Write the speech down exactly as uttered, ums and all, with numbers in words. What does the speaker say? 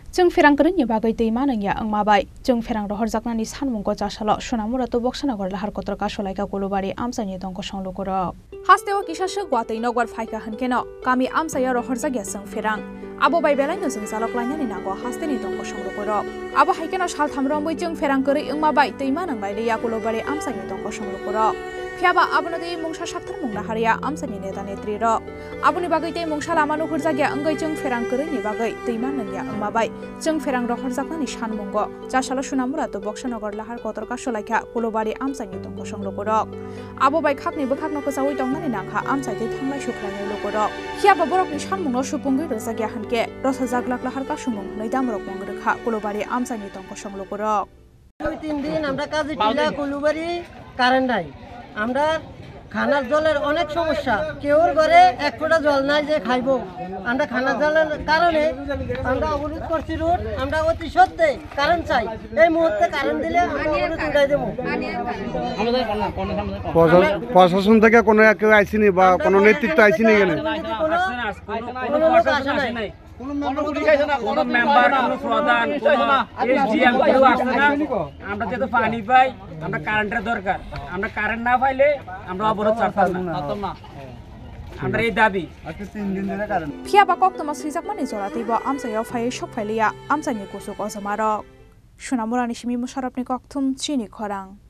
Chwng pherang kwrwini bagwi twi manwngya wngma bai chwng pherang rohorjaknani sanmungo chasalo Sonamura to Boksanagar lahar kotor kasolaikha Kulubari amchaini tongkosong lukurok. Hasteo kisa swk watwi nokbar phaikha hwnkeno kami amchaio rohorjakya chwng pherang. Abo bai belaino jwngjalo klainani nango hasteni tongkosong lukurok. Abo hai kheno saltham romwi chwng pherang kwrwi wngma bai twi manwng bai liya Kulubari amchaini tongkosong lukurok. Phiyaba abono twi mungsa sakthar mungna harya amchaini neta netrirok. Aboni bagwi tei mungsa lama nuhurjakya wngwi chwng pherang kwrwini bagwi twi manwngya wngma bai chwng pherang rohorjaknani sanmungo chasalo Sonamura to Boksanagar lahar kotor kasolaikha Kulubari amchaini tongkosong lukurok. Abo bai khakni bwkhakno kwchaui tongnani nangkha amchai tei thanglai sukhlainai lukurok. Phiyaba borokni sanmungno supungwi rwjakya hwnkhe rosajak lak lahar kasumung hwnwi damrok mung rwkha Kulubari amchaini tongkosong lukurok. দুই তিন দিন আমরা কাজী টিলা কুলুবাড়ি কারেন্ট নাই। আমরা খানার জলের অনেক সমস্যা, কেউর ঘরে এক ফোঁটা জল নাই যে খাইবো। আমরা খানার জলের কারণে আমরা অবরোধ করছি রোড, আমরা অতি সত্ত্বে কারেন্ট চাই। এই মুহূর্তে কারেন্ট দিলে আমরা অবরোধ উঠাই দেবো। প্রশা- প্রশাসন থেকে কোনো কেউ আইসিনি বা কোনো নেতৃত্ব আইসিনি এখানে? কোনো, কোনো লোক আসে নাই। কোনো মেম্বার, কোনো প্রধান, কোনো এসডিএম কেউ আসছে না। আমরা যেহেতু পানি পাই, আমরা কারেন্টের দরকার। আমরা কারেন্ট না পাইলে আমরা অবরোধ ছাড়তাম না। আমরা এই দাবি। Phiyaba koktwma swijakmani jora teibo amchaio phaiwi sok phailiya amchaini kuchuk ojomarok. Sonamurani simi Musharrafni kokthum chini khorang.